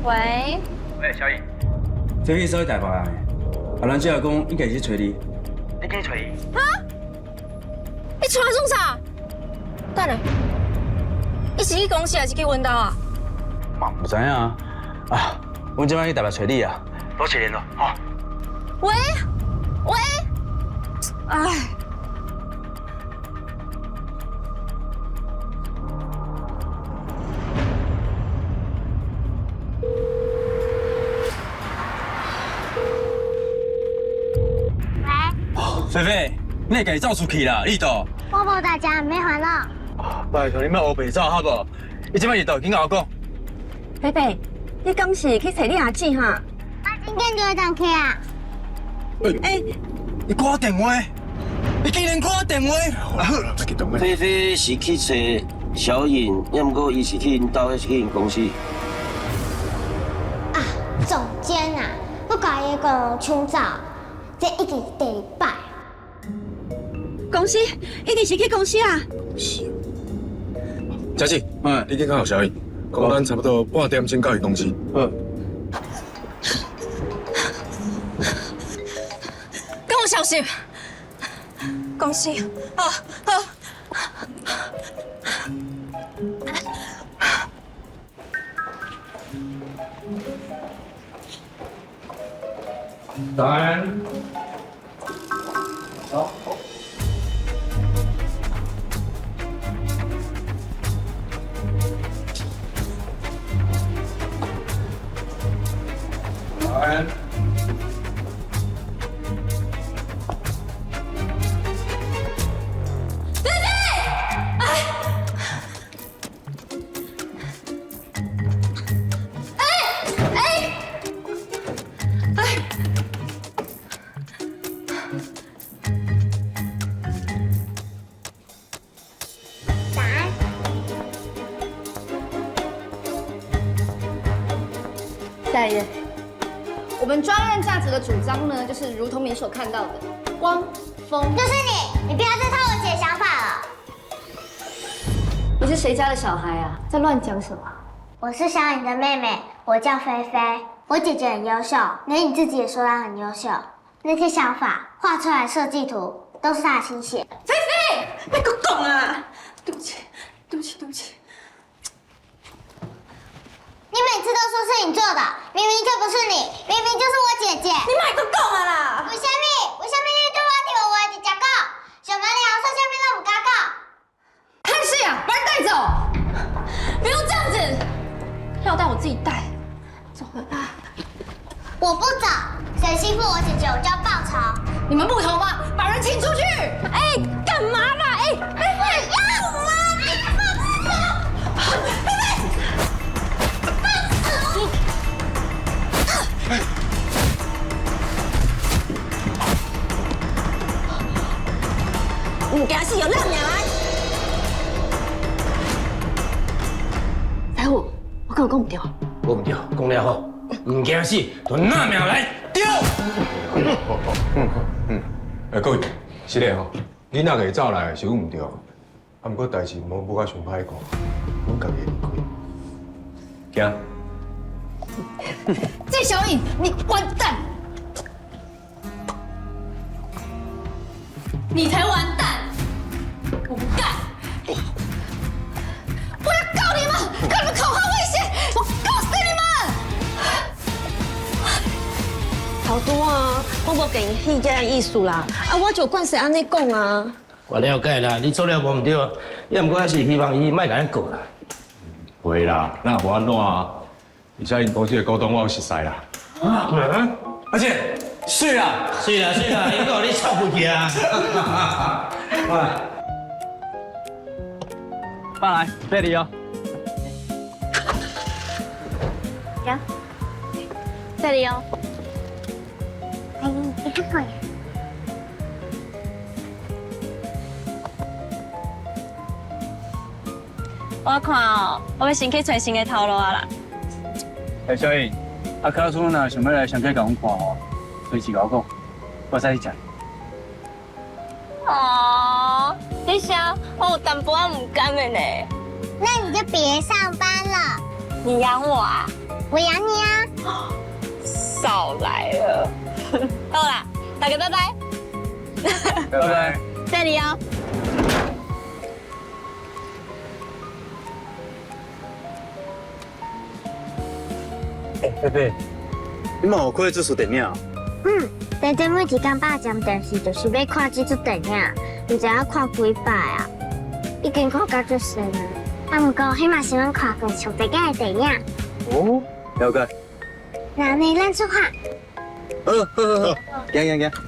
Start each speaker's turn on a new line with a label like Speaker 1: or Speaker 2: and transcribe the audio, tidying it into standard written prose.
Speaker 1: 喂。
Speaker 2: 喂，小穎。這去所台北的，啊，咱姐講應該是揣你，你去揣伊。
Speaker 1: 哈？你揣我創啥？等下，你是去公司還是去阮兜啊？
Speaker 2: 嘛毋知影啊，啊，阮這擺去台北揣你啊，保持聯絡，吼。
Speaker 1: 喂喂，哎。
Speaker 2: 菲菲，你會家己走出去啦，你倒。
Speaker 3: 我無代誌，免煩惱。
Speaker 2: 拜託你莫烏白走，好無？你這擺佇佗，緊共我講。
Speaker 4: 菲菲，你敢是去揣你阿姊哈？
Speaker 3: 我真緊就會當去啊！
Speaker 4: 欸，
Speaker 2: 你掛我電話，你竟然掛我電話！
Speaker 5: 菲菲是去揣小穎，也毋過伊是去𪜶兜，還是去𪜶公司？
Speaker 3: 啊，總監啊，我共伊講搶走，這已經是第二擺。
Speaker 4: 公司一定是去公司啊！
Speaker 6: 是。嘉志，
Speaker 2: 嗯，
Speaker 6: 你去敲小穎，講咱差不多半點鐘到伊公司。
Speaker 2: 嗯。
Speaker 1: 敢有消息？公司，好，好。
Speaker 6: 早安。
Speaker 2: 好。早安。
Speaker 1: 菲菲，哎，哎，哎，哎，
Speaker 3: 早安。
Speaker 7: 大爷。我們專案價值的主張呢，就是如同你所看到的，光、風。
Speaker 3: 就是你，你不要再套我姐想法了。
Speaker 7: 你是誰家的小孩啊？在亂講什麼？
Speaker 3: 我是小穎的妹妹，我叫菲菲。我姐姐很優秀，連你自己也說她很優秀。那些想法畫出來設計圖都是她的心血。
Speaker 1: 菲菲，別閣講啊！對不起，對不起，對不起。
Speaker 3: 你每次都說是你做的，明明就不是你，明明就是我姐姐。
Speaker 1: 你莫閣講啊啦！
Speaker 3: 為什麼？為什麼你對我佇話直接講？上完了說啥物攏毋敢講。
Speaker 7: 看戲啊，把人帶走！
Speaker 1: 不用這樣子，要帶我自己帶。走了啦。
Speaker 3: 我不走，誰欺負我姐姐，我就要報仇。
Speaker 7: 你們木頭嗎？把人請出去！
Speaker 1: 哎，幹嘛啦？哎，菲菲，
Speaker 3: 要啦！你放手！菲菲。
Speaker 4: 毋驚死，就咱命來！
Speaker 7: 白虎，我敢有講毋對？
Speaker 5: 講毋對，講了好，毋驚死，就拿命來！對。
Speaker 6: 欸，各位，是嘞吼，囡仔家走來是阮毋對，啊，毋過代誌莫母甲傷歹看，阮家己會離開。
Speaker 2: 行。
Speaker 7: 這小穎，你完蛋！
Speaker 1: 你才完蛋！我不幹！我要告你們，告你們恐嚇威脅，我告死你們！
Speaker 4: 頭拄啊，我無建議這個意思啦，啊，我就慣勢按呢講啊。
Speaker 5: 我了解啦，你做了無毋對，也毋過還是希望伊莫共咱告啦。
Speaker 6: 袂啦，那無按怎啊？而且𪜶公司的股東我有熟似啦。
Speaker 5: 啊，
Speaker 2: 阿姐，媠啦，
Speaker 5: 媠啦，媠啦，伊閣予你臭屁啊！
Speaker 2: 喂，爸來，貝你哦。
Speaker 3: 行，
Speaker 1: 貝你哦。
Speaker 3: 阿姨，你看過呀？
Speaker 1: 我看哦，我欲先去揣新的頭路啊啦。
Speaker 2: 欸，小穎，啊，假使若想欲來上街共阮看吼，隨時共我講，我載你食。
Speaker 1: 哦，你啥？我有淡薄仔毋甘的呢。
Speaker 3: 那你就別上班了。
Speaker 1: 你養我啊？
Speaker 3: 我養你啊！
Speaker 1: 少來了。到啦，大家拜拜。
Speaker 2: 拜拜。
Speaker 1: 這裡哦。
Speaker 2: 欸，菲菲，你嘛有看這齣電影？
Speaker 3: 嗯，弟弟每一工百點電視，就是欲看這齣電影，毋知影看幾擺啊，已經看甲足神啊。啊，毋過彼嘛是阮看過上濟擺的電影。
Speaker 2: 哦，了解。
Speaker 3: 那呢，咱出發。
Speaker 2: 好，好，好，好，行行行。